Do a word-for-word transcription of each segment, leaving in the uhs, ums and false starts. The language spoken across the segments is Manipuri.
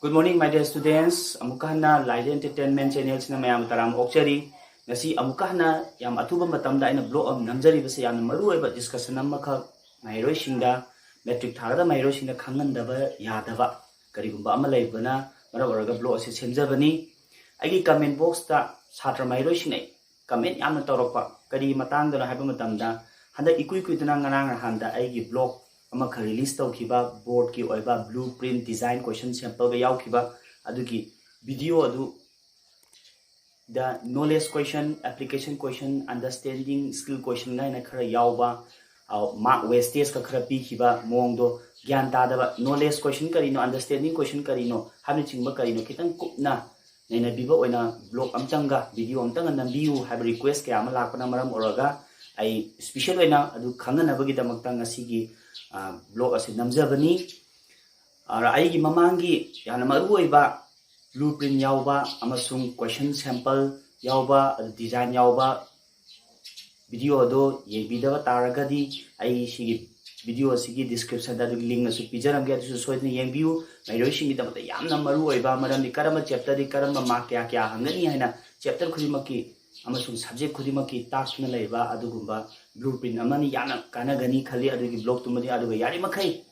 Good morning, my dear students. ꯑꯃꯨꯛꯀ ꯍꯟꯅ ꯂꯥꯏꯗ Entertainment Channel ꯁꯤꯅ ꯃꯌꯥꯝ ꯇꯔꯥꯝ ꯑꯣꯛꯆꯔꯤ꯫ ꯉꯁꯤ ꯑꯃꯨꯛꯀ ꯍꯟꯅ ꯌꯥꯝ ꯑꯊꯨꯕ ꯃꯇꯝꯗ ꯑꯩꯅ vlog ꯑꯃ ꯅꯝꯖꯔꯤꯕꯁꯦ ꯌꯥꯝꯅ ꯃꯔꯨꯑꯣꯏꯕ discussion ꯑꯃꯈꯛ ꯃꯍꯩꯔꯣꯏꯁꯤꯡꯗ, matric ꯊꯥꯒꯗꯕ ꯃꯍꯩꯔꯣꯏꯁꯤꯡꯗ ꯈꯪꯍꯟꯗꯕ ꯌꯥꯗꯕ ꯀꯔꯤꯒꯨꯝꯕ ꯑꯃ ꯂꯩꯕꯅ ꯃꯔꯝ ꯑꯣꯏꯔꯒ vlog ꯑꯁꯤ ꯁꯦꯝꯖꯕꯅꯤ꯫ ꯑꯩꯒꯤ comment box ꯇ ꯁꯥꯇ꯭ꯔ ꯃꯍꯩꯔꯣꯏꯁꯤꯡꯅ comment ꯌꯥꯝꯅ ꯇꯧꯔꯛꯄ, ꯀꯔꯤ ꯃꯇꯥꯡꯗꯅꯣ ꯍꯥꯏꯕ ꯃꯇꯝꯗ, ꯍꯟꯗꯛ ꯏꯀꯨꯏ ꯀꯨꯏꯗꯅ ꯉꯔꯥꯡ ꯅꯍꯥꯟꯗ ꯑꯩꯒꯤ vlog ꯑꯃꯈꯛ release ꯇꯧꯈꯤꯕ, board ꯀꯤ ꯑꯣꯏꯕ blueprint design question sample ꯒ ꯌꯥꯎꯈꯤꯕ, ꯑꯗꯨꯒꯤ video ꯑꯗꯨ ꯗ knowledge question, application question, understanding skill question ꯒꯥꯏꯅ ꯈꯔ ꯌꯥꯎꯕ, ꯑ, mark wastage ꯀ ꯈꯔ ꯄꯤꯈꯤꯕ ꯃꯑꯣꯡꯗꯣ, ꯒ꯭ꯌꯥꯟ ꯇꯥꯗꯕ, knowledge question ꯀꯔꯤꯅꯣ, understanding question ꯀꯔꯤꯅꯣ ꯍꯥꯏꯕꯅꯆꯤꯡꯕ ꯀꯔꯤꯅꯣ ꯈꯤꯇꯪ ꯀꯨꯞꯅ ꯅꯩꯅꯕꯤꯕ ꯑꯣꯏꯅ vlog ꯑꯝꯇꯪꯒ, video ꯑꯝꯇꯪꯒ ꯅꯝꯕꯤꯌꯨ ꯍꯥꯏꯕ request ꯀꯌꯥ ꯑꯃ ꯂꯥꯛꯄꯅ ꯃꯔꯝ ꯑꯣꯏꯔꯒ ꯑꯩ special ꯑꯣꯏꯅ ꯑꯗꯨ ꯈꯪꯍꯟꯅꯕꯒꯤꯗꯃꯛꯇ ꯉꯁꯤꯒꯤ, ꯑ, vlog ꯑꯁꯤ ꯅꯝꯖꯕꯅꯤ꯫ ꯑ, ꯑꯩꯒꯤ ꯃꯃꯥꯡꯒꯤ ꯌꯥꯝꯅ ꯃꯔꯨꯑꯣꯏꯕ blueprint ꯌꯥꯎꯕ ꯑꯃꯁꯨꯡ question sample ꯌꯥꯎꯕ, ꯑꯗꯨ design ꯌꯥꯎꯕ video ꯑꯗꯣ ꯌꯦꯡꯕꯤꯗꯕ ꯇꯥꯔꯒꯗꯤ, ꯑꯩ ꯁꯤꯒꯤ video ꯑꯁꯤꯒꯤ description ꯗ ꯑꯗꯨꯒꯤ link ꯑꯁꯨ ꯄꯤꯖꯔꯝꯒꯦ, ꯑꯗꯨꯁꯨ ꯁꯣꯏꯗꯅ ꯌꯦꯡꯕꯤꯌꯨ꯫ ꯃꯍꯩꯔꯣꯏꯁꯤꯡꯒꯤꯗꯃꯛꯇ ꯌꯥꯝꯅ ꯃꯔꯨꯑꯣꯏꯕ, ꯃꯔꯝꯗꯤ ꯀꯔꯝꯕ chapter ꯗꯤ ꯀꯔꯝꯕ mark ꯀꯌꯥ ꯀꯌꯥ ꯍꯪꯒꯅꯤ ꯍꯥꯏꯅ chapter ꯈꯨꯗꯤꯡꯃꯛꯀꯤ ꯑꯃꯁꯨꯡ subject ꯈꯨꯗꯤꯡꯃꯛꯀꯤ ꯇꯥꯛꯇꯨꯅ ꯂꯩꯕ ꯑꯗꯨꯒꯨꯝꯕ blueprint ꯑꯃꯅꯤ꯫ ꯌꯥꯝꯅ ꯀꯥꯟꯅꯒꯅꯤ ꯈꯜꯂꯤ ꯑꯗꯨꯒꯤ vlog ꯇꯨꯃꯗꯤ, ꯑꯗꯨꯒ ꯌꯥꯔꯤꯃꯈꯩ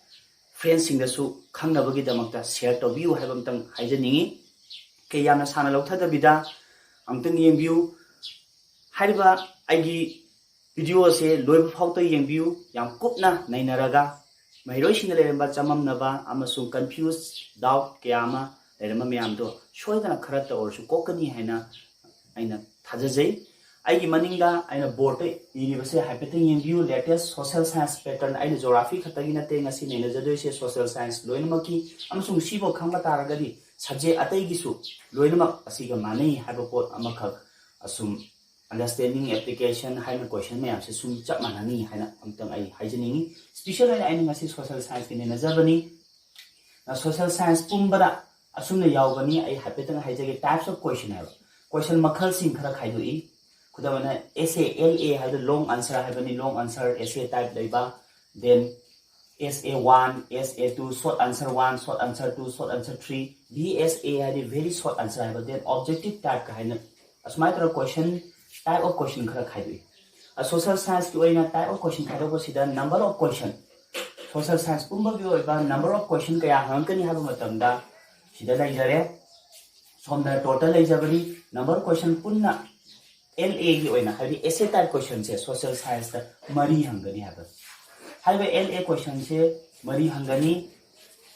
friends ꯁꯤꯡꯗꯁꯨ ꯈꯪꯅꯕꯒꯤꯗꯃꯛꯇ share ꯇꯧꯕꯤꯌꯨ ꯍꯥꯏꯕ ꯑꯝꯇꯪ ꯍꯥꯏꯖꯅꯤꯡꯉꯤ꯫ ꯀꯩ ꯌꯥꯝꯅ ꯁꯥꯡꯅ ꯂꯧꯊꯗꯕꯤꯗ ꯑꯃꯨꯛꯇꯪ ꯌꯦꯡꯕꯤꯌꯨ꯫ ꯍꯥꯏꯔꯤꯕ ꯑꯩꯒꯤ video ꯑꯁꯦ ꯂꯣꯏꯕ ꯐꯥꯎꯗ ꯌꯦꯡꯕꯤꯌꯨ꯫ ꯌꯥꯝ ꯀꯨꯞꯅ ꯅꯩꯅꯔꯒ ꯃꯍꯩꯔꯣꯏꯁꯤꯡꯗ ꯂꯩꯔꯝꯕ ꯆꯃꯝꯅꯕ ꯑꯃꯁꯨꯡ confuse, doubt ꯀꯌꯥ ꯑꯃ ꯂꯩꯔꯝꯕ ꯃꯌꯥꯝꯗꯣ ꯁꯣꯏꯗꯅ ꯈꯔꯇ ꯑꯣꯏꯔꯁꯨ ꯀꯣꯛꯀꯅꯤ ꯍꯥꯏꯅ ꯑꯩꯅ ꯊꯥꯖꯖꯩ꯫ ꯑꯩꯒꯤ ꯃꯅꯤꯡꯗ ꯑꯩꯅ board ꯇ ꯏꯔꯤꯕꯁꯦ ꯍꯥꯏꯐꯦꯠꯇꯪ ꯌꯦꯡꯕꯤꯌꯨ꯫ Latest social science pattern, ꯑꯩꯅ geography ꯈꯛꯇꯒꯤ ꯅꯠꯇꯦ ꯉꯁꯤ ꯅꯩꯅꯖꯗꯣꯏꯁꯦ, social science ꯂꯣꯏꯅꯃꯛꯀꯤ, ꯑꯃꯁꯨꯡ ꯁꯤꯐꯥꯎ ꯈꯪꯕ ꯇꯥꯔꯒꯗꯤ subject ꯑꯇꯩꯒꯤꯁꯨ ꯂꯣꯏꯅꯃꯛ ꯑꯁꯤꯒ ꯃꯥꯟꯅꯩ ꯍꯥꯏꯕ ꯄꯣꯠ ꯑꯃꯈꯛ ꯑꯁꯨꯝ understanding, application ꯍꯥꯏꯅ question ꯃꯌꯥꯝꯁꯦ ꯁꯨꯝ ꯆꯞ ꯃꯥꯟꯅꯅꯤ ꯍꯥꯏꯅ ꯑꯃꯨꯛꯇꯪ ꯑꯩ ꯍꯥꯏꯖꯅꯤꯡꯉꯤ꯫ Special ꯑꯣꯏꯅ ꯑꯩꯅ ꯉꯁꯤ social science ꯀꯤ ꯅꯩꯅꯖꯕꯅꯤ꯫ Social science ꯄꯨꯝꯕꯗ ꯑꯁꯨꯝꯅ ꯌꯥꯎꯕꯅꯤ꯫ ꯑꯩ ꯍꯥꯏꯐꯦꯠꯇꯪ ꯍꯥꯏꯖꯒꯦ, types of question ꯍꯥꯏꯕ, question ꯃꯈꯜꯁꯤꯡ ꯈꯔ ꯈꯥꯏꯗꯣꯛꯏ꯫ ꯈꯨꯗꯝ ꯑꯣꯏꯅ essay, L A ꯍꯥꯏꯕꯗ long answer ꯍꯥꯏꯕꯅꯤ, long answer essay type ꯂꯩꯕ꯫ Then S A one, S A two, short answer one, short answer two, short answer three, V S A ꯍꯥꯏꯗꯤ very short answer ꯍꯥꯏꯕ, then objective type ꯀ ꯍꯥꯏꯅ ꯑꯁꯨꯃꯥꯏꯅ ꯇꯧꯔꯒ question, type of question ꯈꯔ ꯈꯥꯏꯗꯣꯛꯏ꯫ ꯑ, social science ꯀꯤ ꯑꯣꯏꯅ type of question ꯈꯥꯏꯗꯣꯛꯄꯁꯤꯗ number of question, social science ꯄꯨꯝꯕꯒꯤ ꯑꯣꯏꯕ number of question ꯀꯌꯥ ꯍꯪꯉꯛꯀꯅꯤ ꯍꯥꯏꯕ ꯃꯇꯝꯗ ꯁꯤꯗ ꯂꯩꯖꯔꯦ꯫ ꯁꯣꯝꯗ total ꯂꯩꯖꯕꯅꯤ꯫ Number of question ꯄꯨꯟꯅ L A ꯒꯤ ꯑꯣꯏꯅ, ꯍꯥꯏꯗꯤ essay type question ꯁꯦ social science ꯇ ꯃꯔꯤ ꯍꯪꯒꯅꯤ ꯍꯥꯏꯕ꯫ ꯍꯥꯏꯔꯤꯕ L A question ꯁꯦ ꯃꯔꯤ ꯍꯪꯒꯅꯤ꯫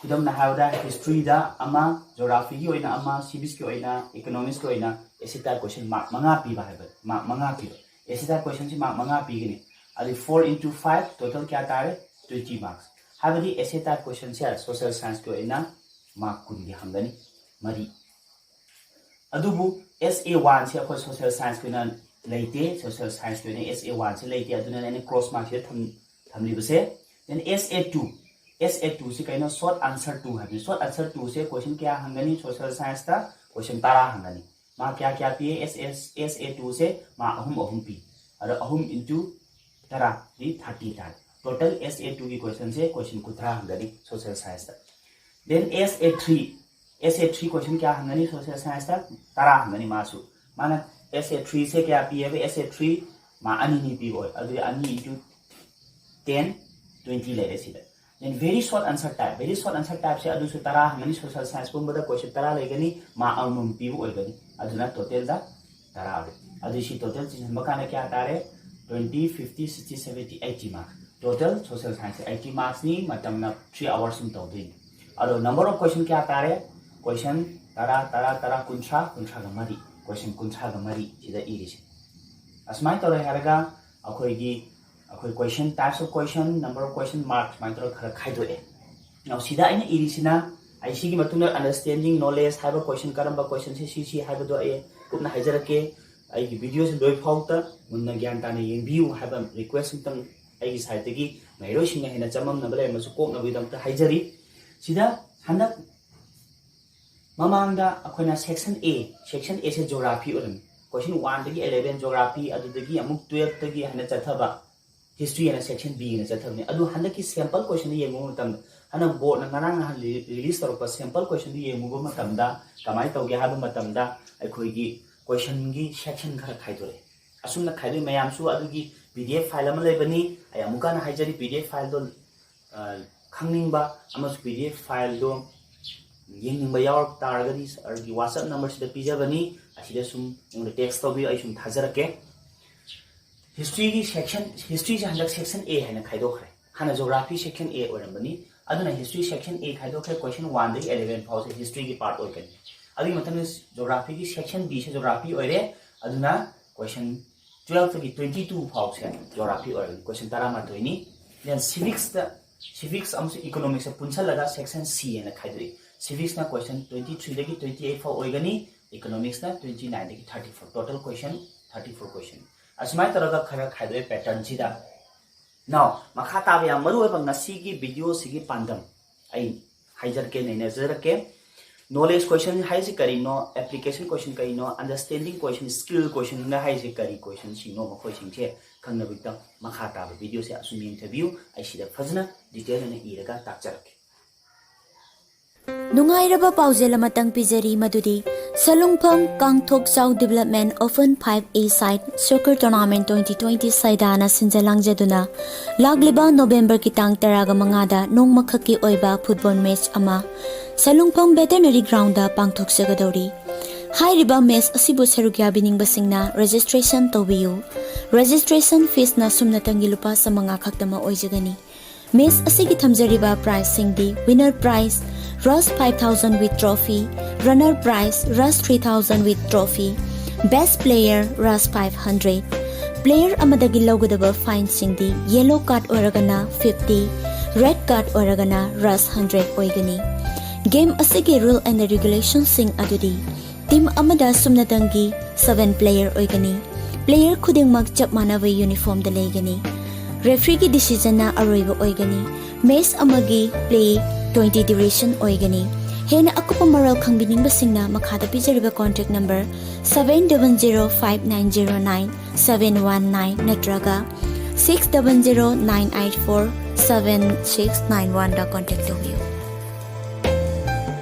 ꯈꯨꯗꯝꯅ ꯍꯥꯏꯔꯕꯗ history ꯗ ꯑꯃ, geography ꯒꯤ ꯑꯣꯏꯅ ꯑꯃ, civics ꯀꯤ ꯑꯣꯏꯅ, economics ꯀꯤ ꯑꯣꯏꯅ essay type question mark ꯃꯉꯥ ꯄꯤꯕ ꯍꯥꯏꯕ, mark ꯃꯉꯥ ꯄꯤꯕ꯫ Essay type question ꯁꯤ mark ꯃꯉꯥ ꯄꯤꯒꯅꯤ꯫ ꯑꯗꯨ four into five, total ꯀꯌꯥ ꯇꯥꯔꯦ? Twenty marks꯫ ꯍꯥꯏꯕꯗꯤ essay type question ꯁꯦ social science ꯀꯤ ꯑꯣꯏꯅ mark ꯀꯨꯟꯒꯤ ꯍꯪꯒꯅꯤ, ꯃꯔꯤ꯫ ꯑꯗꯨꯕꯨ S A one ꯁꯦ ꯑꯩꯈꯣꯏ social science ꯀꯤ ꯑꯣꯏꯅ ꯂꯩꯇꯦ, social science ꯀꯤ ꯑꯣꯏꯅ S A one ꯁꯦ ꯂꯩꯇꯦ, ꯑꯗꯨꯅ ꯑꯩꯅ cross mark ꯁꯤꯗ ꯊꯝ-, ꯊꯝꯂꯤꯕꯁꯦ꯫ Then S A two, S A two ꯁꯤ ꯀꯩꯅꯣ? Short answer two ꯍꯥꯏꯕꯅꯤ꯫ Short answer two ꯁꯦ question ꯀꯌꯥ ꯍꯪꯒꯅꯤ? Social science ꯇ question ꯇꯔꯥ ꯍꯪꯒꯅꯤ꯫ Mark ꯀꯌꯥ ꯀꯌꯥ ꯄꯤ? S S, S A two say mark ꯑꯍꯨꯝ ꯑꯍꯨꯝ ꯄꯤ꯫ ꯑꯗꯣ ꯑꯍꯨꯝ into ꯇꯔꯥ ꯗꯤ thirty ꯇꯥꯔꯦ꯫ Total S A two ꯒꯤ question ꯁꯦ question ꯀꯨꯟꯊ꯭ꯔꯥ ꯍꯪꯒꯅꯤ social science ꯇ꯫ Then S A three, S A three question ꯀꯌꯥ ꯍꯪꯒꯅꯤ social science ꯇ? ꯇꯔꯥ ꯍꯪꯒꯅꯤ ꯃꯥꯁꯨ꯫ ꯃꯥꯅ S A three ꯁꯦ ꯀꯌꯥ ꯄꯤ ꯍꯥꯏꯕ? S A three mark ꯑꯅꯤꯅꯤ ꯄꯤꯕ ꯑꯣꯏ꯫ ꯑꯗꯨꯗꯤ ꯑꯅꯤ into ten, twenty ꯂꯩꯔꯦ ꯁꯤꯗ꯫ Then very short answer type, very short answer type ꯁꯦ ꯑꯗꯨꯁꯨ ꯇꯔꯥ ꯍꯪꯒꯅꯤ, social science ꯄꯨꯝꯕꯗ question ꯇꯔꯥ ꯂꯩꯒꯅꯤ, mark ꯑꯃꯃꯝ ꯄꯤꯕ ꯑꯣꯏꯒꯅꯤ꯫ ꯑꯗꯨꯅ total ꯗ ꯇꯔꯥ ꯑꯣꯏ꯫ ꯑꯗꯨ ꯁꯤ total ꯆꯤꯟꯁꯤꯟꯕ ꯀꯥꯟꯗ ꯀꯌꯥ ꯇꯥꯔꯦ? Twenty, fifty, sixty, seventy, eighty marks꯫ Total social science eighty marks ꯅꯤ, ꯃꯇꯝꯅ three hours ꯁꯨꯝ ꯇꯧꯗꯣꯏꯅꯤ꯫ ꯑꯗꯣ number of question ꯀꯌꯥ ꯇꯥꯔꯦ? Question ꯇꯔꯥ, ꯇꯔꯥ, ꯇꯔꯥ, ꯀꯨꯟꯊ꯭ꯔꯥ, ꯀꯨꯟꯊ꯭ꯔꯥꯒ ꯃꯔꯤ, question ꯀꯨꯟꯊ꯭ꯔꯥꯒ ꯃꯔꯤ ꯁꯤꯗ ꯏꯔꯤꯁꯦ꯫ ꯑꯁꯨꯃꯥꯏꯅ ꯇꯧꯔꯦ ꯍꯥꯏꯔꯒ ꯑꯩꯈꯣꯏꯒꯤ, ꯑꯩꯈꯣꯏ question, types of question, number of question, mark ꯁꯨꯃꯥꯏꯅ ꯇꯧꯔꯒ ꯈꯔ ꯈꯥꯏꯗꯣꯛꯑꯦ꯫ Now ꯁꯤꯗ ꯑꯩꯅ ꯏꯔꯤꯁꯤꯅ, ꯑꯩ ꯁꯤꯒꯤ ꯃꯇꯨꯡꯗ understanding, knowledge ꯍꯥꯏꯕ question, ꯀꯔꯝꯕ question ꯁꯦ ꯁꯤ ꯁꯤ ꯍꯥꯏꯕꯗꯣ ꯑꯩ ꯀꯨꯞꯅ ꯍꯥꯏꯖꯔꯛꯀꯦ꯫ ꯑꯩꯒꯤ video ꯁꯦ ꯂꯣꯏ ꯐꯥꯎꯗ ꯃꯨꯟꯅ ꯒ꯭ꯌꯥꯟ ꯇꯥꯅ ꯌꯦꯡꯕꯤꯌꯨ ꯍꯥꯏꯕ request ꯑꯝꯇꯪ ꯑꯩꯒꯤ side ꯇꯒꯤ ꯃꯍꯩꯔꯣꯏꯁꯤꯡꯅ ꯍꯦꯟꯅ ꯆꯃꯝꯅꯕ ꯂꯩꯔꯝꯃꯁꯨ ꯀꯣꯛꯅꯕꯒꯤꯗꯃꯛꯇ ꯍꯥꯏꯖꯔꯤ꯫ ꯁꯤꯗ ꯍꯟꯗꯛ ꯃꯃꯥꯡꯗ ꯑꯩꯈꯣꯏꯅ section A, section A say geography ꯑꯣꯏꯔꯝꯃꯤ꯫ Question one ꯗꯒꯤ eleven geography, ꯑꯗꯨꯗꯒꯤ ꯑꯃꯨꯛ twelve ꯇꯒꯤ ꯍꯥꯏꯅ ꯆꯠꯊꯕ ꯍꯤꯁꯇ꯭ꯔꯤ ꯍꯥꯏꯅ ꯁꯦꯛꯁꯟ ꯕꯤ ꯑꯅ ꯆꯠꯊꯕꯅꯤ꯫ ꯑꯗꯨ ꯍꯟꯗꯛꯀꯤ ꯁꯦꯝꯄꯜ ꯀꯣꯏꯁꯟꯗ ꯌꯦꯡꯕ ꯃꯇꯝꯗ, ꯍꯟꯗꯛ ꯕꯣꯔꯗꯅ ꯉꯔꯥꯡ ꯅꯍꯥꯟ ꯔꯤꯂꯤꯁ ꯇꯧꯔꯛꯄ ꯁꯦꯝꯄꯜ ꯀꯣꯏꯁꯟꯗꯨ ꯌꯦꯡꯉꯨꯕ ꯃꯇꯝꯗ ꯀꯃꯥꯏꯅ ꯇꯧꯒꯦ ꯍꯥꯏꯕ ꯃꯇꯝꯗ, ꯑꯩꯈꯣꯏꯒꯤ ꯀꯣꯏꯁꯟꯒꯤ ꯁꯦꯛꯁꯟ ꯈꯔ ꯈꯥꯏꯗꯣꯔꯛꯑꯦ꯫ ꯑꯁꯨꯝꯅ ꯈꯥꯏꯗꯣꯛꯏ꯫ ꯃꯌꯥꯝꯁꯨ ꯑꯗꯨꯒꯤ ꯄꯤ ꯗꯤ ꯑꯦꯐ ꯐꯥꯏꯜ ꯑꯃ ꯂꯩꯕꯅꯤ, ꯑꯩ ꯑꯃꯨꯛꯀ ꯍꯟꯅ ꯍꯥꯏꯖꯔꯤ, ꯄꯤ ꯗꯤ ꯑꯦꯐ ꯐꯥꯏꯜꯗꯣ ꯈꯪꯅꯤꯡꯕ ꯑꯃꯁꯨ ꯄꯤ ꯗꯤ ꯑꯦꯐ ꯐꯥꯏꯜꯗꯣ ꯌꯦꯡꯅꯤꯡꯕ ꯌꯥꯎꯔꯛ ꯇꯥꯔꯒꯗꯤ ꯁꯥꯔꯒꯤ ꯋꯥꯆꯞ ꯅꯝꯕꯔꯁꯤꯗ ꯄꯤꯖꯕꯅꯤ, ꯑꯁꯤꯗ ꯁꯨꯝ ꯑꯩꯉꯣꯟꯗ ꯇꯦꯛꯁ ꯇꯧꯕꯤꯌꯨ, ꯑꯩ ꯁꯨꯝ ꯊꯥꯖꯔꯛꯀꯦ꯫ ꯍꯤꯁꯇ꯭ꯔꯤꯒꯤ ꯁꯦꯛꯁꯟ, ꯍꯤꯁꯇ꯭ꯔꯤꯁꯦ ꯍꯟꯗꯛ ꯁꯦꯛꯁꯟ ꯑꯦ ꯍꯥꯏꯅ ꯈꯥꯏꯗꯣꯛꯈ꯭ꯔꯦ꯫ ꯍꯥꯟꯅ ꯖꯣꯒ꯭ꯔꯥꯐꯤ ꯁꯦꯛꯁꯟ ꯑꯦ ꯑꯣꯏꯔꯝꯕꯅꯤ, ꯑꯗꯨꯅ ꯍꯤꯁꯇ꯭ꯔꯤ ꯁꯦꯛꯁꯟ ꯑꯦ ꯈꯥꯏꯗꯣꯛꯈ꯭ꯔꯦ꯫ ꯀꯣꯏꯁꯟ ꯋꯥꯟꯗꯒꯤ ꯑꯦꯂꯦꯚꯦꯟ ꯐꯥꯎꯁꯦ ꯍꯤꯁꯇ꯭ꯔꯤꯒꯤ ꯄꯥꯔꯠ ꯑꯣꯏꯒꯅꯤ꯫ ꯑꯗꯨꯒꯤ ꯃꯊꯪꯗ ꯖꯣꯒ꯭ꯔꯥꯐꯤꯒꯤ ꯁꯦꯛꯁꯟ ꯕꯤꯁꯦ ꯖꯣꯒ꯭ꯔꯥꯐꯤ ꯑꯣꯏꯔꯦ, ꯑꯗꯨꯅ ꯀꯣꯏꯁꯟ ꯇꯨꯋꯦꯜꯐꯇꯒꯤ ꯇ꯭ꯋꯦꯟꯇꯤ ꯇꯨ ꯐꯥꯎꯁꯦ ꯖꯣꯒ꯭ꯔꯥꯐꯤ ꯑꯣꯏꯔꯒꯅꯤ, ꯀꯣꯏꯁꯟ ꯇꯔꯥꯃꯥꯊꯣꯏꯅꯤ꯫ ꯗꯦꯟ ꯁꯤꯚꯤꯛꯁꯇ, ꯁꯤꯚꯤꯛꯁ ꯑꯃꯁꯨꯡ ꯏꯀꯣꯅꯣꯃꯤꯛꯁꯇ ꯄꯨꯟꯁꯜꯂꯒ ꯁꯦꯛꯁꯟ ꯁꯤ ꯍꯥꯏꯅ ꯈꯥꯏꯗꯣꯛꯏ꯫ ꯁꯤꯚꯤꯛꯁꯅ ꯀꯣꯏꯁꯟ ꯇ꯭ꯋꯦꯟꯇꯤ ꯊ꯭ꯔꯤꯗꯒꯤ ꯇ꯭ꯋꯦꯟꯇꯤ ꯑꯩꯠ ꯐꯥꯎ ꯑꯣꯏꯒꯅꯤ, ꯏꯀꯣꯅꯣꯃꯤꯛꯁꯅ ꯇ꯭ꯋꯦꯟꯇꯤ ꯅꯥꯏꯟꯗꯒꯤ thirty four, total question thirty four question. ꯑꯁꯨꯃꯥꯏꯅ ꯇꯧꯔꯒ ꯈꯔ ꯈꯥꯏꯗꯣꯛꯑꯦ ꯄꯦꯇꯔꯟꯁꯤꯗ꯫ ꯅꯥꯎ, ꯃꯈꯥ ꯇꯥꯕ ꯌꯥꯝ ꯃꯔꯨ ꯑꯣꯏꯕ ꯉꯁꯤꯒꯤ ꯚꯤꯗꯤꯑꯣꯁꯤꯒꯤ ꯄꯥꯟꯗꯝ ꯑꯩ ꯍꯥꯏꯖꯔꯛꯀꯦ, ꯅꯩꯅꯖꯔꯛꯀꯦ꯫ ꯅꯣꯂꯦꯖ ꯀꯣꯏꯁꯟ ꯍꯥꯏꯁꯤ ꯀꯔꯤꯅꯣ, ꯑꯦꯄ꯭ꯂꯤꯀꯦꯁꯟ ꯀꯣꯏꯁꯟ ꯀꯔꯤꯅꯣ, ꯑꯟꯗꯔꯁ꯭ꯇꯦꯟꯗꯤꯡ ꯀꯣꯏꯁꯟ, ꯁ꯭ꯀꯤꯜ ꯀꯣꯏꯁꯟꯅ ꯍꯥꯏꯁꯤ ꯀꯔꯤ ꯀꯣꯏꯁꯟꯁꯤꯡꯅꯣ, ꯃꯈꯣꯏꯁꯤꯡꯁꯦ ꯈꯪꯅꯕꯒꯤꯗꯃꯛ ꯃꯈꯥ ꯇꯥꯕ ꯚꯤꯗꯤꯑꯣꯁꯦ ꯑꯁꯨꯝ ꯌꯦꯡꯊꯕꯤꯌꯨ꯫ ꯑꯩ ꯁꯤꯗ ꯐꯖꯅ ꯗꯤꯇꯦꯜ ꯑꯣꯏꯅ ꯏꯔꯒ ꯇꯥꯛꯆꯔꯛꯀꯦ꯫ ꯅꯨꯡꯉꯥꯏꯔꯕ ꯄꯥꯎꯖꯦꯜ ꯑꯃꯇꯪ ꯄꯤꯖꯔꯤ, ꯃꯗꯨꯗꯤ ꯁꯂꯨꯡꯐꯝ ꯀꯥꯡꯊꯣꯛꯆꯥꯎ Development Open five A Site Soccer Tournament twenty twenty ꯁꯩꯗꯥꯅ ꯁꯤꯟꯖ ꯂꯥꯡꯖꯗꯨꯅ ꯂꯥꯛꯂꯤꯕ ꯅꯣꯕꯦꯝꯕꯔꯒꯤ ꯇꯥꯡ ꯇꯔꯥꯒ ꯃꯉꯥꯗ ꯅꯣꯡꯃꯈꯛꯀꯤ ꯑꯣꯏꯕ ꯐꯨꯠꯕꯣꯜ ꯃꯦꯆ ꯑꯃ ꯁꯂꯨꯡꯐꯝ ꯚꯦꯇꯦꯅꯔꯤ ꯒ꯭ꯔꯥꯎꯟꯗ ꯄꯥꯡꯊꯣꯛꯆꯒꯗꯧꯔꯤ꯫ ꯍꯥꯏꯔꯤꯕ ꯃꯦꯆ ꯑꯁꯤꯕꯨ ꯁꯔꯨꯛ ꯌꯥꯕꯤꯅꯤꯡꯕꯁꯤꯡꯅ ꯔꯦꯖꯤꯁꯇ꯭ꯔꯦꯁꯟ ꯇꯧꯕꯤꯌꯨ꯫ ꯔꯦꯖꯤꯁꯇ꯭ꯔꯦꯁꯟ ꯐꯤꯁꯅ ꯁꯨꯞꯅꯇꯪꯒꯤ ꯂꯨꯄꯥ ꯆꯥꯃꯉꯥ ꯈꯛꯇꯃꯛ ꯑꯣꯏꯖꯒꯅꯤ꯫ ꯃꯦꯆ ꯑꯁꯤꯒꯤ ꯊꯝꯖꯔꯤꯕ ꯄ꯭ꯔꯥꯏꯖꯁꯤꯡꯗꯤ: ꯋꯤꯅꯔ ꯄ꯭ꯔꯥꯏꯖ ꯔꯁ five thousand with trophy, runner prize rush three thousand with trophy, best player rush five hundred꯫ Player ꯑꯃꯗꯒꯤ ꯂꯧꯒꯗꯕ ꯐꯥꯏꯟꯁꯤꯡꯗꯤ: ꯌꯦꯂꯣ ꯀꯥꯔꯗ ꯑꯣꯏꯔꯒꯅ fifty, ꯔꯦꯗ ꯀꯥꯔꯗ ꯑꯣꯏꯔꯒꯅ ꯔꯁ hundred ꯑꯣꯏꯒꯅꯤ꯫ ꯒꯦꯝ ꯑꯁꯤꯒꯤ ꯔꯨꯜ ꯑꯦꯟ ꯔꯤꯒꯨꯂꯦꯁꯟꯁꯤꯡ ꯑꯗꯨꯗꯤ: ꯇꯤꯝ ꯑꯃꯗ ꯁꯨꯞꯅꯇꯪꯒꯤ seven ꯄ꯭ꯂꯦꯌꯔ ꯑꯣꯏꯒꯅꯤ꯫ ꯄ꯭ꯂꯦꯌꯔ ꯈꯨꯗꯤꯡꯃꯛ ꯆꯞ ꯃꯥꯟꯅꯕ ꯌꯨꯅꯤꯐꯣꯔꯝꯗ ꯂꯩꯒꯅꯤ꯫ ꯔꯦꯐ꯭ꯔꯤꯒꯤ ꯗꯤꯁꯤꯖꯟꯅ ꯑꯔꯣꯏꯕ ꯑꯣꯏꯒꯅꯤ꯫ ꯃꯦꯆ ꯑꯃꯒꯤ ꯄ꯭ꯂꯦ twenty ꯗ꯭ꯌꯨꯔꯦꯁꯟ ꯑꯣꯏꯒꯅꯤ꯫ ꯍꯦꯟꯅ ꯑꯀꯨꯞꯄ ꯃꯔꯣꯜ ꯈꯪꯕꯤꯅꯤꯡꯕꯁꯤꯡꯅ ꯃꯈꯥꯗ ꯄꯤꯖꯔꯤꯕ contact number seven double zero five nine zero nine seven one nine ꯅꯠꯇ꯭ꯔꯒ Six double zero nine eight four seven six nine one ꯗ contact ꯇꯧꯕꯤꯌꯨ꯫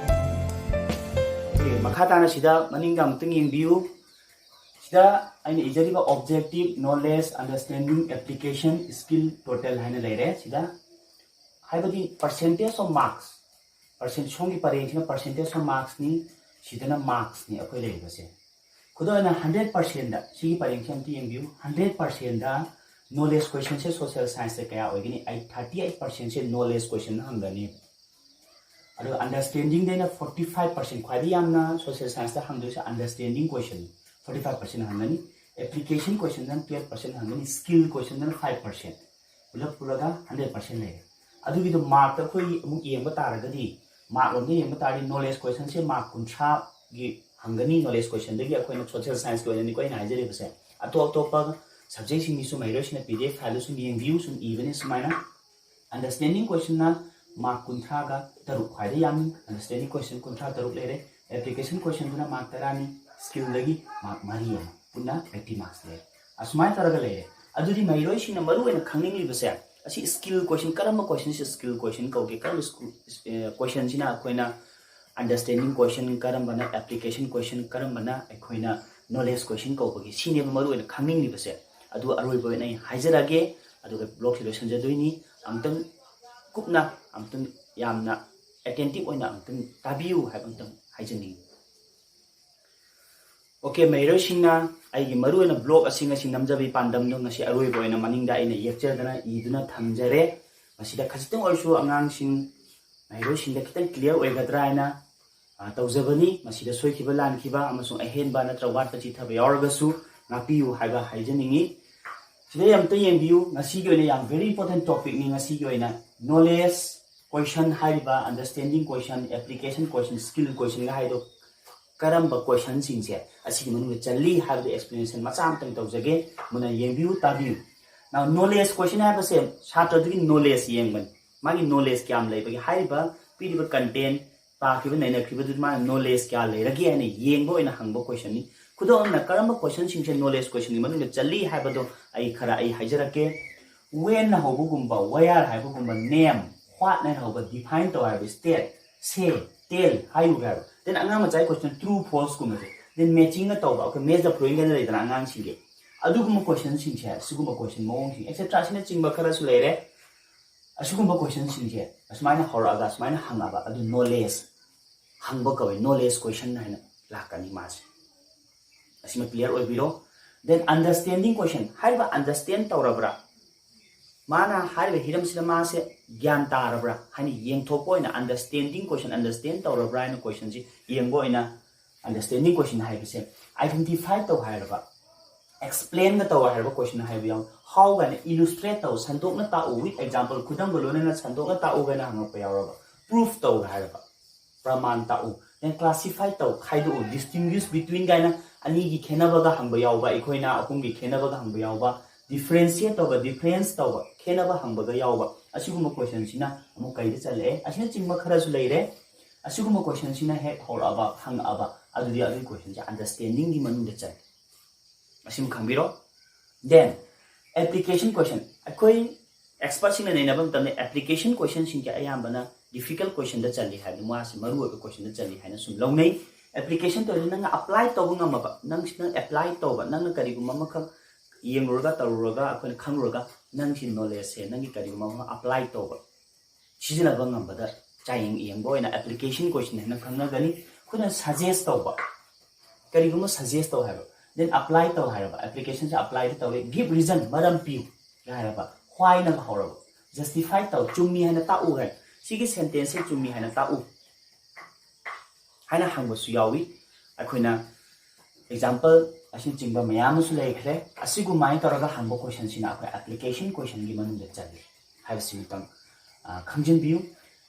ꯃꯈꯥ ꯇꯥꯅ ꯁꯤꯗ ꯃꯅꯤꯡꯗ ꯑꯃꯨꯛꯇꯪ ꯌꯦꯡꯕꯤꯌꯨ꯫ ꯁꯤꯗ ꯑꯩꯅ ꯏꯖꯔꯤꯕ objective, knowledge, understanding, application, skill, total ꯍꯥꯏꯅ ꯂꯩꯔꯦ꯫ ꯁꯤꯗ ꯍꯥꯏꯕꯗꯤ percentage of marks, percent, ꯁꯣꯝꯒꯤ ꯄꯔꯦꯡꯁꯤꯅ percentage of marksꯅꯤ, ꯁꯤꯗꯅ marksꯅꯤ ꯑꯩꯈꯣꯏ ꯂꯩꯔꯤꯕꯁꯦ꯫ ꯈꯨꯗꯝ ꯑꯣꯏꯅ hundred percentꯗ, ꯁꯤꯒꯤ ꯄꯔꯦꯡꯁꯦ ꯑꯝꯇ ꯌꯦꯡꯕꯤꯌꯨ, hundred percentꯗ knowledge questionꯁꯦ social scienceꯇ ꯀꯌꯥ ꯑꯣꯏꯒꯅꯤ? ꯑꯩ thirty eight percentꯁꯦ knowledge questionꯗ ꯍꯪꯒꯅꯤ꯫ ꯑꯗꯨꯒ understandingꯗꯩꯅ forty five percent, ꯈ꯭ꯋꯥꯏꯗꯒꯤ ꯌꯥꯝꯅ social scienceꯇ ꯍꯪꯗꯣꯏꯁꯦ understanding question, forty five percent ꯍꯪꯒꯅꯤ꯫ Application questionꯗꯅ twelve percent ꯍꯪꯒꯅꯤ, skill questionꯗꯅ five percent꯫ ꯄꯨꯂꯞ ꯄꯨꯜꯂꯒ hundred percent ꯂꯩꯔꯦ꯫ ꯑꯗꯨꯒꯤꯗꯣ markꯇ ꯑꯩꯈꯣꯏ ꯑꯃꯨꯛ ꯌꯦꯡꯕ ꯇꯥꯔꯒꯗꯤ, mark ꯂꯣꯝꯗ ꯌꯦꯡꯕ ꯇꯥꯔꯗꯤ knowledge questionꯁꯦ mark ꯀꯨꯟꯊ꯭ꯔꯥꯒꯤ ꯍꯪꯒꯅꯤ, knowledge questionꯗꯒꯤ ꯑꯩꯈꯣꯏꯅ social scienceꯀꯤ ꯑꯣꯏꯅꯅꯤꯀꯣ ꯑꯩꯅ ꯍꯥꯏꯖꯔꯤꯕꯁꯦ꯫ ꯑꯇꯣꯞ ꯑꯇꯣꯞꯄ subjectꯁꯤꯡꯒꯤꯁꯨ ꯃꯍꯩꯔꯣꯏꯁꯤꯡꯅ PDF fileꯗ ꯁꯨꯝ ꯌꯦꯡꯕꯤꯌꯨ, ꯁꯨꯝ ꯏꯕꯅꯤ ꯁꯨꯃꯥꯏꯅ꯫ Understanding questionꯅ mark ꯀꯨꯟꯊ꯭ꯔꯥꯒ ꯇꯔꯨꯛ, ꯈ꯭ꯋꯥꯏꯗꯒꯤ ꯌꯥꯝꯃꯤ꯫ Understanding question ꯀꯨꯟꯊ꯭ꯔꯥ ꯇꯔꯨꯛ ꯂꯩꯔꯦ꯫ Application questionꯗꯨꯅ mark ꯇꯔꯥꯅꯤ, skillꯗꯒꯤ mark ꯃꯔꯤ ꯑꯃ, ꯄꯨꯟꯅ eighty marks ꯂꯩꯔꯦ꯫ ꯑꯁꯨꯃꯥꯏꯅ ꯇꯧꯔꯒ ꯂꯩꯔꯦ꯫ ꯑꯗꯨꯗꯤ ꯃꯍꯩꯔꯣꯏꯁꯤꯡꯅ ꯃꯔꯨ ꯑꯣꯏꯅ ꯈꯪꯅꯤꯡꯂꯤꯕꯁꯦ ꯑꯁꯤ skill question, ꯀꯔꯝꯕ questionꯁꯦ skill question ꯀꯧꯒꯦ, ꯀꯔꯝꯕ school, questionꯁꯤꯅ ꯑꯩꯈꯣꯏꯅ understanding question ꯀꯔꯝꯕꯅ, application question ꯀꯔꯝꯕꯅ ꯑꯩꯈꯣꯏꯅ knowledge question ꯀꯧꯕꯒꯦ, ꯁꯤꯅꯦꯕ ꯃꯔꯨ ꯑꯣꯏꯅ ꯈꯪꯅꯤꯡꯂꯤꯕꯁꯦ꯫ ꯑꯗꯨ ꯑꯔꯣꯏꯕ ꯑꯣꯏꯅ ꯑꯩ ꯍꯥꯏꯖꯔꯛꯑꯒꯦ, ꯑꯗꯨꯒ blogꯁꯤ ꯂꯣꯏꯁꯤꯟꯖꯗꯣꯏꯅꯤ꯫ ꯑꯃꯨꯛꯇꯪ ꯀꯨꯞꯅ, ꯑꯃꯨꯛꯇꯪ ꯌꯥꯝꯅ attentive ꯑꯣꯏꯅ ꯑꯃꯨꯛꯇꯪ ꯇꯥꯕꯤꯌꯨ ꯍꯥꯏꯕ ꯑꯃꯨꯛꯇꯪ ꯍꯥꯏꯖꯅꯤꯡꯉꯤ꯫ OK, ꯃꯍꯩꯔꯣꯏꯁꯤꯡꯅ ꯑꯩꯒꯤ ꯃꯔꯨꯑꯣꯏꯅ blog ꯑꯁꯤ ꯉꯁꯤ ꯅꯝꯖꯕꯒꯤ ꯄꯥꯟꯗꯝꯗꯣ ꯉꯁꯤ ꯑꯔꯣꯏꯕ ꯑꯣꯏꯅ ꯃꯅꯤꯡꯗ ꯑꯩꯅ ꯌꯦꯛꯆꯗꯅ ꯏꯗꯨꯅ ꯊꯝꯖꯔꯦ꯫ ꯃꯁꯤꯗ ꯈꯖꯤꯛꯇꯪ ꯑꯣꯏꯔꯁꯨ ꯑꯉꯥꯡꯁꯤꯡ, ꯃꯍꯩꯔꯣꯏꯁꯤꯡꯗ ꯈꯤꯇꯪ clear ꯑꯣꯏꯒꯗ꯭ꯔꯥ ꯍꯥꯏꯅ, ꯑ, ꯇꯧꯖꯕꯅꯤ꯫ ꯃꯁꯤꯗ ꯁꯣꯏꯈꯤꯕ ꯂꯥꯟꯈꯤꯕ ꯑꯃꯁꯨꯡ ꯑꯍꯦꯟꯕ ꯅꯠꯇ꯭ꯔꯒ ꯋꯥꯠꯄ ꯆꯤꯊꯕ ꯌꯥꯎꯔꯒꯁꯨ ꯉꯥꯛꯄꯤꯌꯨ ꯍꯥꯏꯕ ꯍꯥꯏꯖꯅꯤꯡꯉꯤ꯫ ꯁꯤꯗ ꯑꯝꯇ ꯌꯦꯡꯕꯤꯌꯨ, ꯉꯁꯤꯒꯤ ꯑꯣꯏꯅ ꯌꯥꯝ very important topicꯅꯤ꯫ ꯉꯁꯤꯒꯤ ꯑꯣꯏꯅ knowledge question ꯍꯥꯏꯔꯤꯕ, understanding question, application question, skill questionꯒ ꯍꯥꯏꯗꯣ ꯀꯔꯝꯕ questionꯁꯤꯡꯁꯦ ꯑꯁꯤꯒꯤ ꯃꯅꯨꯡꯗ ꯆꯜꯂꯤ ꯍꯥꯏꯕꯗꯨ explanation ꯃꯆꯥ ꯑꯃꯇꯪ ꯇꯧꯖꯒꯦ꯫ ꯃꯨꯟꯅ ꯌꯦꯡꯕꯤꯌꯨ, ꯇꯥꯕꯤꯌꯨ꯫ Now, knowledge question ꯍꯥꯏꯕꯁꯦ ꯁꯥꯇ꯭ꯔꯗꯨꯒꯤ knowledge ꯌꯦꯡꯕꯅꯤ, ꯃꯥꯒꯤ knowledge ꯀꯌꯥꯝ ꯂꯩꯕꯒꯦ꯫ ꯍꯥꯏꯔꯤꯕ ꯄꯤꯔꯤꯕ content, ꯄꯥꯈꯤꯕ ꯅꯩꯅꯈꯤꯕꯗꯨ ꯃꯥꯅ knowledge ꯀꯌꯥ ꯂꯩꯔꯒꯦ ꯍꯥꯏꯅ ꯌꯦꯡꯕ ꯑꯣꯏꯅ ꯍꯪꯕ questionꯅꯤ꯫ ꯈꯨꯗꯝ ꯑꯣꯏꯅ ꯀꯔꯝꯕ questionꯁꯤꯡꯁꯦ knowledge questionꯒꯤ ꯃꯅꯨꯡꯗ ꯆꯜꯂꯤ ꯍꯥꯏꯕꯗꯣ ꯑꯩ ꯈꯔ ꯑꯩ ꯍꯥꯏꯖꯔꯛꯀꯦ꯫ When ꯅ ꯍꯧꯕꯒꯨꯝꯕ, where ꯍꯥꯏꯕꯒꯨꯝꯕ, name, what ꯅ ꯍꯧꯕ, define ꯇꯧ ꯍꯥꯏꯕ, state, say, tell ꯍꯥꯏꯌꯨ ꯍꯥꯏꯕ, then ꯑꯉꯥꯡ ꯃꯆꯥꯒꯤ question true false ꯀꯨꯝꯕꯁꯦ, then matching ꯅ ꯇꯧꯕ, ꯑꯩꯈꯣꯏ match the following ꯒ ꯂꯩꯗꯅ ꯑꯉꯥꯡꯁꯤꯡꯒꯤ, ꯑꯗꯨꯒꯨꯝꯕ question ꯁꯤꯡꯁꯦ, ꯁꯤꯒꯨꯝꯕ question ꯃꯑꯣꯡꯁꯤꯡ, et cetera ꯑꯁꯤꯅꯆꯤꯡꯕ ꯈꯔꯁꯨ ꯂꯩꯔꯦ꯫ ꯑꯁꯤꯒꯨꯝꯕ question ꯁꯤꯡꯁꯦ ꯑꯁꯨꯃꯥꯏꯅ ꯍꯧꯔꯛꯑꯒ, ꯑꯁꯨꯃꯥꯏꯅ ꯍꯪꯉꯛꯑꯕ, ꯑꯗꯨ knowledge ꯍꯪꯕ ꯀꯧꯏ, knowledge question ꯍꯥꯏꯅ ꯂꯥꯛꯀꯅꯤ ꯃꯥꯁꯦ꯫ ꯑꯁꯤꯃ clear ꯑꯣꯏꯕꯤꯔꯣ꯫ Then understanding question, ꯍꯥꯏꯔꯤꯕ understand ꯇꯧꯔꯕ꯭ꯔꯥ? ꯃꯥꯅ ꯍꯥꯏꯔꯤꯕ ꯍꯤꯔꯝꯁꯤꯗ ꯃꯥꯁꯦ ꯒ꯭ꯌꯥꯟ ꯇꯥꯔꯕ꯭ꯔꯥ ꯍꯥꯏꯅ ꯌꯦꯡꯊꯣꯛꯄ ꯑꯣꯏꯅ understanding question, understand ꯇꯧꯔꯕ꯭ꯔꯥ ꯍꯥꯏꯅ question ꯁꯤ ꯌꯦꯡꯕ ꯑꯣꯏꯅ, understanding question ꯍꯥꯏꯕꯁꯦ identify ꯇꯧ ꯍꯥꯏꯔꯕ, explain ꯒ ꯇꯧ ꯍꯥꯏꯔꯕ question ꯍꯥꯏꯕ ꯌꯥꯎ, how ꯀꯥꯏꯅ illustrate ꯇꯧ, ꯁꯟꯗꯣꯛꯅ ꯇꯥꯛꯎ, with example, ꯈꯨꯗꯝꯒ ꯂꯣꯏꯅꯅ ꯁꯟꯗꯣꯛꯅ ꯇꯥꯛꯎ ꯀꯥꯏꯅ ꯍꯪꯉꯛꯄ ꯌꯥꯎꯔꯕ, proof ꯇꯧ ꯍꯥꯏꯔꯕ, ꯄ꯭ꯔꯃꯥꯟ ꯇꯥꯛꯎ, then classify ꯇꯧ, ꯈꯥꯏꯗꯣꯛꯎ, distinguish between ꯀꯥꯏꯅ ꯑꯅꯤꯒꯤ ꯈꯦꯠꯅꯕꯒ ꯍꯪꯕ ꯌꯥꯎꯕ, ꯑꯩꯈꯣꯏꯅ ꯑꯍꯨꯝꯒꯤ ꯈꯦꯠꯅꯕꯒ ꯍꯪꯕ ꯌꯥꯎꯕ, differentiate ꯇꯧꯕ, difference ꯇꯧꯕ, ꯈꯦꯠꯅꯕ ꯍꯪꯕꯒ ꯌꯥꯎꯕ, ꯑꯁꯤꯒꯨꯝꯕ question ꯁꯤꯅ ꯑꯃꯨꯛ ꯀꯩꯗ ꯆꯜꯂꯛꯑꯦ? ꯑꯁꯤꯅꯆꯤꯡꯕ ꯈꯔꯁꯨ ꯂꯩꯔꯦ꯫ ꯑꯁꯤꯒꯨꯝꯕ question ꯁꯤꯅ ꯍꯦꯛ ꯍꯧꯔꯛꯑꯕ, ꯍꯪꯉꯛꯑꯕ, ꯑꯗꯨꯗꯤ ꯑꯗꯨꯒꯤ question ꯁꯦ understanding ꯒꯤ ꯃꯅꯨꯡꯗ ꯆꯜꯂꯦ꯫ ꯑꯁꯤꯃ ꯈꯪꯕꯤꯔꯣ꯫ Then application question, ꯑꯩꯈꯣꯏ expert ꯁꯤꯡꯅ ꯅꯩꯅꯕ ꯃꯇꯝꯗ application question ꯁꯤꯡꯁꯦ ꯑꯌꯥꯝꯕꯅ difficult question ꯗ ꯆꯜꯂꯤ ꯍꯥꯏꯕꯗꯤ ꯃꯥꯁꯤ ꯃꯔꯨꯑꯣꯏꯕ question ꯗ ꯆꯜꯂꯤ ꯍꯥꯏꯅ ꯁꯨꯝ ꯂꯧꯅꯩ꯫ Application ꯇꯧꯔꯤꯁꯤ ꯅꯪꯅ apply ꯇꯧꯕ ꯉꯝꯃꯕ, ꯅꯪ, ꯅꯪ apply ꯇꯧꯕ, ꯅꯪꯅ ꯀꯔꯤꯒꯨꯝꯕ ꯑꯃꯈꯛ ꯌꯦꯡꯂꯨꯔꯒ, ꯇꯧꯔꯨꯔꯒ, ꯑꯩꯈꯣꯏꯅ ꯈꯪꯂꯨꯔꯒ ꯅꯪꯒꯤ knowledge ꯁꯦ, ꯅꯪꯒꯤ ꯀꯔꯤꯒꯨꯝꯕ ꯑꯃ apply ꯇꯧꯕ, ꯁꯤꯖꯤꯟꯅꯕ ꯉꯝꯕꯗ ꯆꯥꯡꯌꯦꯡ ꯌꯦꯡꯕ ꯑꯣꯏꯅ application question ꯍꯥꯏꯅ ꯈꯪꯅꯒꯅꯤ꯫ ꯑꯩꯈꯣꯏꯅ suggest ꯇꯧꯕ, ꯀꯔꯤꯒꯨꯝꯕ suggest ꯇꯧ ꯍꯥꯏꯕ, then apply ꯇꯧ ꯍꯥꯏꯔꯕ, application ꯁꯦ apply ꯗꯤ ꯇꯧꯔꯦ, give reason, ꯃꯔꯝ ꯄꯤꯌꯨ ꯍꯥꯏꯔꯕ, why ꯅꯒ ꯍꯧꯔꯕ, justify ꯇꯧ, ꯆꯨꯝꯃꯤ ꯍꯥꯏꯅ ꯇꯥꯛꯎ ꯍꯥꯏ, ꯁꯤꯒꯤ sentence ꯁꯦ ꯆꯨꯝꯃꯤ ꯍꯥꯏꯅ ꯇꯥꯛꯎ ꯍꯥꯏꯅ ꯍꯪꯕꯁꯨ ꯌꯥꯎꯏ꯫ ꯑꯩꯈꯣꯏꯅ example ꯑꯁꯤꯅꯆꯤꯡꯕ ꯃꯌꯥꯝ ꯑꯃꯁꯨ ꯂꯩꯈ꯭ꯔꯦ꯫ ꯑꯁꯤꯒꯨꯝꯃꯥꯏꯅ ꯇꯧꯔꯒ ꯍꯪꯕ question ꯁꯤꯅ ꯑꯩꯈꯣꯏ application question ꯒꯤ ꯃꯅꯨꯡꯗ ꯆꯜꯂꯤ ꯍꯥꯏꯕꯁꯤꯃꯇꯪ, ꯑ, ꯈꯪꯖꯤꯟꯕꯤꯌꯨ꯫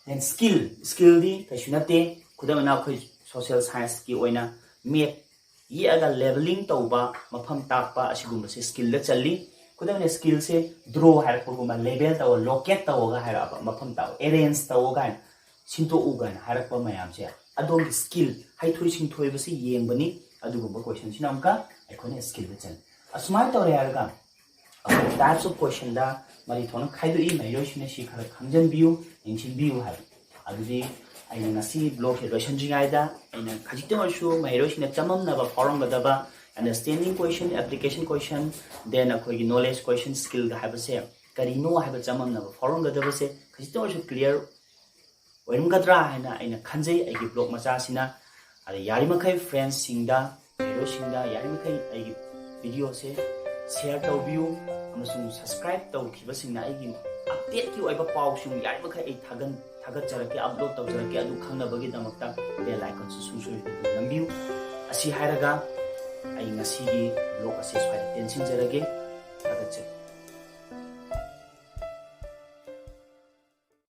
Then skill, skill ꯗꯤ ꯀꯩꯁꯨ ꯅꯠꯇꯦ꯫ ꯈꯨꯗꯝ ꯑꯣꯏꯅ ꯑꯩꯈꯣꯏ social science ꯀꯤ ꯑꯣꯏꯅ map ꯌꯦꯛꯑꯒ labeling ꯇꯧꯕ, ꯃꯐꯝ ꯇꯥꯛꯄ, ꯑꯁꯤꯒꯨꯝꯕꯁꯦ skill ꯗ ꯆꯜꯂꯤ꯫ ꯈꯨꯗꯝ ꯑꯣꯏꯅ skill ꯁꯦ draw ꯍꯥꯏꯔꯛꯄꯒꯨꯝꯕ, label ꯇꯧꯕ, locate ꯇꯧꯕꯒ ꯍꯥꯏꯔꯛꯑꯕ, ꯃꯐꯝ ꯇꯥꯛꯄ, arrange ꯇꯧꯕ ꯀꯥꯏꯅ, ꯁꯤꯟꯗꯣꯛꯎ ꯀꯥꯏꯅ ꯍꯥꯏꯔꯛꯄ ꯃꯌꯥꯝꯁꯦ ꯑꯗꯣꯝꯒꯤ skill, ꯍꯩꯊꯣꯏ ꯁꯤꯡꯊꯣꯏꯕꯁꯤ ꯌꯦꯡꯕꯅꯤ꯫ ꯑꯗꯨꯒꯨꯝꯕ question ꯁꯤꯅ ꯑꯃꯨꯛꯀ ꯑꯩꯈꯣꯏꯅ skill ꯗ ꯆꯜꯂꯤ꯫ ꯑꯁꯨꯃꯥꯏꯅ ꯇꯧꯔꯦ ꯍꯥꯏꯔꯒ Types of questionꯗ ꯃꯔꯤ ꯊꯣꯛꯅ ꯈꯥꯏꯗꯣꯛꯏ꯫ ꯃꯍꯩꯔꯣꯏꯁꯤꯡꯅ ꯁꯤ ꯈꯔ ꯈꯪꯖꯤꯟꯕꯤꯌꯨ, ꯅꯤꯡꯁꯤꯡꯕꯤꯌꯨ ꯍꯥꯏꯕ꯫ ꯑꯗꯨꯗꯤ ꯑꯩꯅ ꯉꯁꯤ vlogꯁꯦ ꯂꯣꯏꯁꯤꯟꯗ꯭ꯔꯤꯉꯩꯗ ꯑꯩꯅ ꯈꯖꯤꯛꯇ ꯑꯣꯏꯔꯁꯨ ꯃꯍꯩꯔꯣꯏꯁꯤꯡꯅ ꯆꯃꯝꯅꯕ ꯐꯥꯎꯔꯝꯒꯗꯕ understanding question, application question, then ꯑꯩꯈꯣꯏꯒꯤ knowledge question, skillꯒ ꯍꯥꯏꯕꯁꯦ ꯀꯔꯤꯅꯣ ꯍꯥꯏꯕ ꯆꯃꯝꯅꯕ ꯐꯥꯎꯔꯝꯒꯗꯕꯁꯦ ꯈꯖꯤꯛꯇ ꯑꯣꯏꯔꯁꯨ clear ꯑꯣꯏꯔꯝꯒꯗ꯭ꯔꯥ ꯍꯥꯏꯅ ꯑꯩꯅ ꯈꯟꯖꯩ ꯑꯩꯒꯤ vlog ꯃꯆꯥꯁꯤꯅ꯫ ꯑꯗ ꯌꯥꯔꯤꯃꯈꯩ friendsꯁꯤꯡꯗ, ꯃꯍꯩꯔꯣꯏꯁꯤꯡꯗ ꯌꯥꯔꯤꯃꯈꯩ ꯑꯩꯒꯤ videoꯁꯦ share ꯇꯧꯕꯤꯌꯨ, ꯑꯃꯁꯨꯡ subscribe ꯇꯧꯈꯤꯕꯁꯤꯡꯅ ꯑꯩꯒꯤ updateꯀꯤ ꯑꯣꯏꯕ ꯄꯥꯎꯁꯤꯡ ꯌꯥꯔꯤꯃꯈꯩ ꯑꯩ ꯊꯥꯒꯠ-, ꯊꯥꯒꯠꯆꯔꯛꯀꯦ, upload ꯇꯧꯖꯔꯛꯀꯦ꯫ ꯑꯗꯨ ꯈꯪꯅꯕꯒꯤꯗꯃꯛꯇ bell iconꯁꯨ ꯁꯨꯡꯁꯣꯏ ꯁꯣꯏꯗꯅ ꯅꯝꯕꯤꯌꯨ꯫ ꯑꯁꯤ ꯍꯥꯏꯔꯒ ꯑꯩ ꯉꯁꯤꯒꯤ vlog ꯑꯁꯤ ꯁ꯭ꯋꯥꯏꯗ ꯇꯦꯟꯁꯤꯟꯖꯔꯒꯦ꯫ ꯊꯥꯒꯠꯆꯔꯤ꯫